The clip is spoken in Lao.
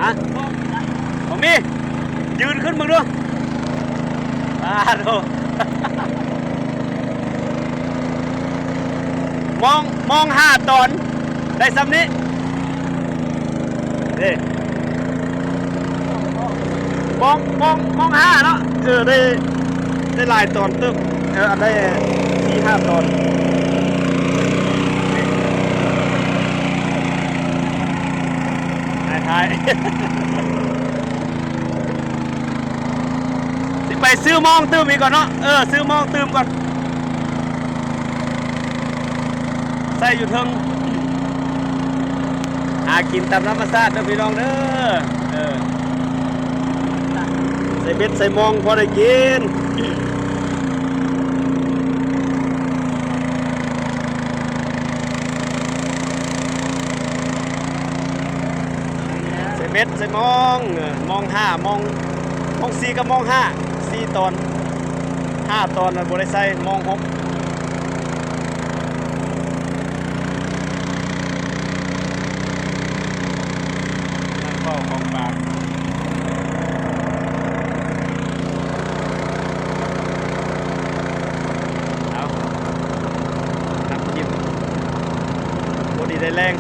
ຮະ? ບໍ່ມີ. ຢືນຂຶ້ນເບິ່ງດູ. ປາດໂທ. ມອງ ມອງຫ້າຕອນ ໄດ້ຊ່ຳນີ້ເດ້. ມອງ ມອງ ມອງຫ້າເນາະ. ເອີ ໄດ້ ໄດ້ຫຼາຍຕອນເຕີບ. ເອີ ອັນໄດ້ສີ່ຫ້າຕອນ. ຖ່າຍ ຖ່າຍ ຊິໄປຊື້ມອງຕື່ມອີກກ່ອນເນາະ. ເອີ ຊື້ມອງຕື່ມກ່ອນ. ໃສ່ຢູ່ເທິງ. ຫາກິນຕາມທຳມະຊາດເດີພີ່ນ້ອງເດີ. ເອີ ໃສ່ເບັດໃສ່ມອງພໍໄດ້ກິນ. ໃສ່ເບັດໃສ່ມອງ ເອີ ມອງຫ້າ ມອງ ມອງສີ່ກັບມອງຫ້າ ສີ່ຕອນ. ຫ້າຕອນມັນບໍ່ໄດ້ໃສ່ ມອງຫົກ. ນັ່ງເຝົ້າຂອງປາ. ເອົາ ນ້ຳຈິ້ມ ພໍດີໄດ້ແລງ.